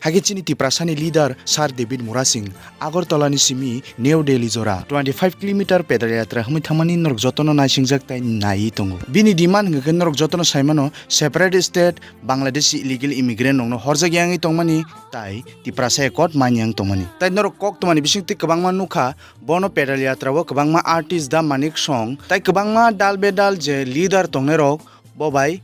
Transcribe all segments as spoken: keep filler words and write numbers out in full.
Hakhe chini Tiprasani leader Sir David Murasing Agartala ni simi New Delhi jora twenty five kilometer pedal yatra hwnwi thangmani norok jotono naisingjak tei naiwi tongo. Bini demand hwnkhe norok jotono saimano separate state, Bangladeshi illegal immigrant rokno horjak yangwi tongmani tai Tiprasa accord manya wng tongmani. Tai norok kok twmani bisingtwi kwbangma nukha, bono pedal yatra o kwbangma artist da Manik Song tai kwbangma dal bedal je leader tongnairok bo bai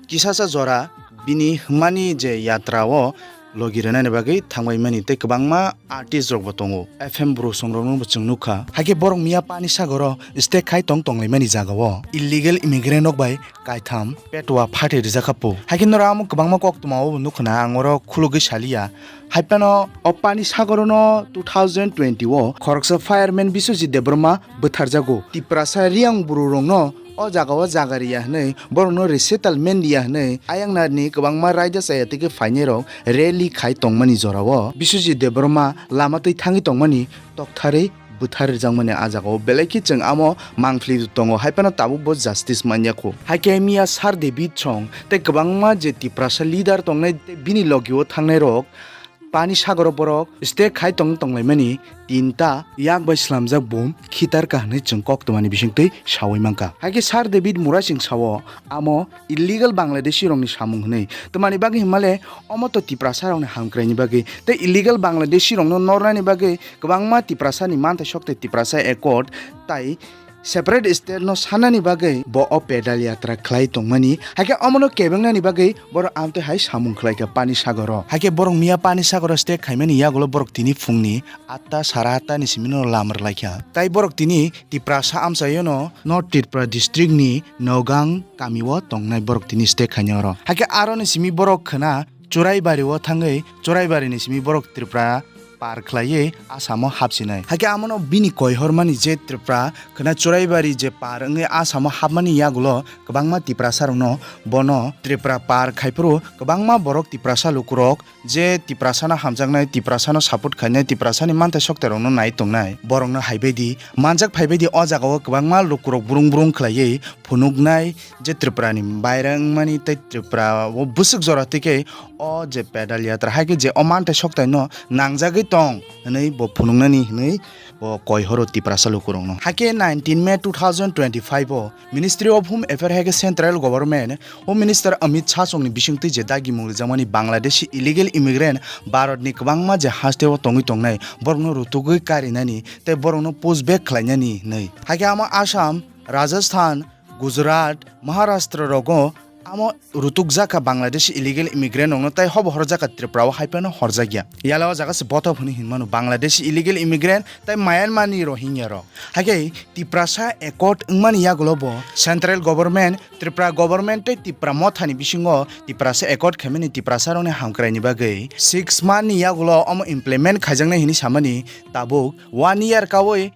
kisasa jora bini hwnmani je yatra o logi rwnani bagwi thangbaimani tei kwbangma artist rok bo tongo. F M Bru Song rokno bo chwng nukha. Hakhe borok miya pani sagoro stay khai tong tonglaimani jaga o illegal immigrant rok bai kaitham petwa phatwi rijak kha po. Hakhe norok amo kwbangma koktwma o bo nukha na, ang oro khulugwi saliya. Haiphano o pani sagorono two thousand twenty o khoroksa fireman Biswajit Debbarma bwtharjago. Tiprasa Riyang bru rokno o jaga o jaga riya hwnwi, borokno resettlement riya hwnwi ayang narni kwbangma raida chaya twi khe phainai rok rally khai tongmani jora o Biswajit Debbarma lama twi thangwi tongmani toktharwi bwthar rijak mani ah jaga o belai khe chwng amo mangpli tongo, haiphano tabuk bo justice manya kho. Hakhe miya Sir David Song tei kwbangma je Tiprasa leader tongnai tei bini logi o thangnai rok pani sagoro borok stay khai tong tonglaimani tinta yak bai slamjak bom khitar ka hwnwi chwng kok twmani bisingtwi sawi mankha. Hakhe Sir David Murasing sao amo illegal Bangladeshi rokni samung hwnwi, twmani bagwi hwnmale omo to Tiprasa rokni hamkraini bagwi tei illegal Bangladeshi rokno nornani bagwi kwbangma Tiprasani manthai sok tei Tiprasa accord tai separate state no sanani bagwi bo o pedal yatra khlai tongmani. Hakhe omono kebengnani bagwi borok amtwi hai samung khlaikha pani sagoro. Hakhe borok miya pani sagoro stay khaimani yagulo borok tini phungni atta sara atta ni simi no lam rwlaikha. Tai borok tini Tiprasa amchaio no North Tripura district ni Nogang kami o tongnai borok tini stay khaina oro. Hakhe aro ni simi borok khwna Churaibari o thangwi Churaibari ni simi borok Tripura par khlaiwi Assam o hapsinai. Hakhe amono bini koihormani je Tripura khwna Churaibari je par wngwi Assam o hapmani yagulo kwbangma Tiprasa rokno bono Tripura par khaiphuru kwbangma borok Tiprasa lukurok je Tiprasano hamjaknai, Tiprasano support khainai, Tiprasani manthai soktairokno nai tongnai, borokno haibaidi manjak phaibaidi o jagao kwbangma lukurok brung brung khlaiwi phunuknai je Tripurani bairang mani tei Tripura o bwswk jora twi khe o je pedal yatra hai khe je o manthai soktaino nangjagwi tong hwnwi bo phunuknani hwnwi bo koi horo Tiprasa lukurokno. Hakhe nineteen May two thousand twenty-five o Ministry of Home Affairs hai khe Central Government Home Minister Amit Shah songni bisingtwi je dagimung rijakmani Bangladeshi illegal immigrant Bharatni kwbangma je hasteo tongwi tongnai borokno rutugwi karinani tei borokno push back khlainani hwnwi. Hakhe amo Assam, Rajasthan, Gujarat, Maharashtra rogo amo rutukjak kha Bangladeshi illegal immigrant rokno tei hobo horjak kha Tripura o hai phano horjakya. Yala o jaga se bothop hwnwi hinmano Bangladeshi illegal immigrant tei Myanmar ni Rohingya rok. Hakhe Tiprasa accord wngmani yagulo bo central government, Tripura government tei Tipra mothani bisingo Tiprasa accord khaimani Tiprasa rokni hamkraini bagwi six month ni yagulo omo implement khaijaknai hwnwi samani tabuk one year kaui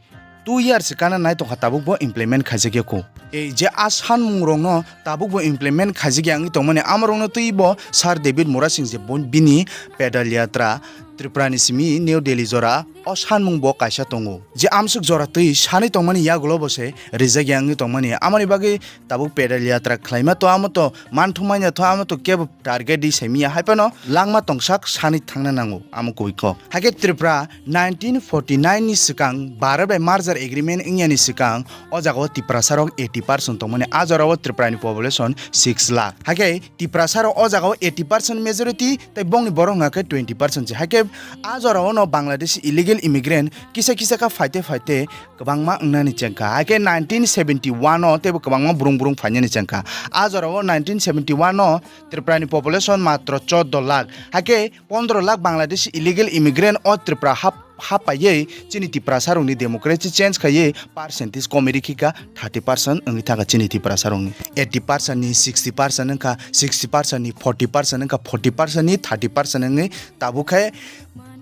two years se kana nai tongkha tabuk bo implement khaijakya kho. Ei je a sanmung rokno tabuk bo implement khaijakya wngwi tongmani amorokno twi bo Sir David Murasing je bo bini pedal yatra Tripura ni simi New Delhi jora o sanmung bo kaisa tongo. Je amsuk jora twi sanwi tongmani yagulo bo se rijakya wngwi tongmani amoni bagwi tabuk pedal yatra khlaima to amo to manthumanya to amo to kebo target di saimiya hai phano langma tongsak sanwi thangna nango amo kubui kok. Hakhe Tripura nineteen forty nine ni swkang Bharat bai merger agreement wngya ni swkang o jaga o Tiprasa rok eighty percent tongmani a jora o Tripura ni population six lakh. Hakhe Tiprasa rok o jaga o eighty percent majority tei bongni borok hwnga khe twenty percent se. Hakhe a jora o no Bangladesh illegal immigrant kisa kisa kha phaite phaite kwbangma wngnani chengkha. Hakhe nineteen seventy one o teibo kwbangma brung brung phainani chengkha. A jora o nineteen seventy one o Tripura ni population matro chordo lakh. Hakhe pondro lakh Bangladeshi illegal immigrant o Tripura hap, hap paiwi chini Tiprasa rokni democracy change khaiwi percentage komwi rikhi kha thirty percent wngwi thangkha chini Tiprasa rokni. Eighty percent ni sixty percent wngkha, sixty percent ni forty percent wngkha, forty percent ni thirty percent wngwi tabuk khe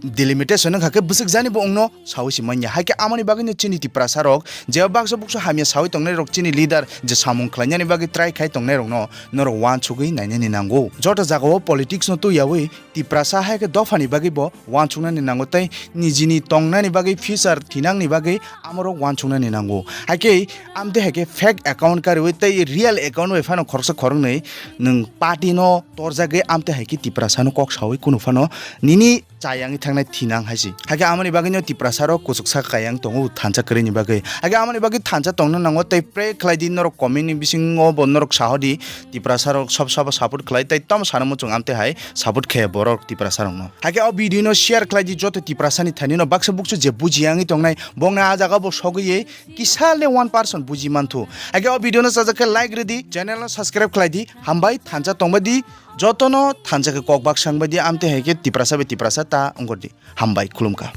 delimitation wngkha khe bwswk jani bo wngno sawi se manya. Hai khe amoni bagwino chini Tiprasa rok je baksa buksa hamya sawi tongnai rok, chini leader je samung khlainani bagwi try khai tongnai rokno norok uansugwi nainani nango. Joto jagao politics no twiyawi Tiprasa hai khe dophani bagwi bo uansuknani nango tei nijini tongnani bagwi future thinangni bagwi amorok uansuknani nango. Hai khe amtwi hai khe fake account kariwi tei real account bai phano khoroksa khoroknwi nwng party no torjagwi amtwi hai khe Tiprasa no kok sawi kunu phano nini chayangwi thangnai thinang hai se. Hai khe amoni bagwino Tiprasa rok kuchuksa kayang tongo thansa kwrwini bagwi. Hai khe amoni bagwi thansa tongna nango tei pray khlai di norok comment ni bisingo bo norok sahodi Tiprasa rok sob sabo support khlai tei tamo sana muchung amtwi hai support khe borok Tiprasa rokno. Hai khe o video no share khlai di joto Tiprasa ni thani no baksa buksu je buji yangwi tongnai bongna a jaga bo sogwi kisa le one percent buji manthu. Hai khe o video no sajak khe like rwdi, channel no subscribe khlai di, hambai thansa tongbai di, jotono thansa khe kok bak sang bai di, amtwi hai khe Tiprasa bai Tiprasa ta wngor di. Hambai, khulumkha.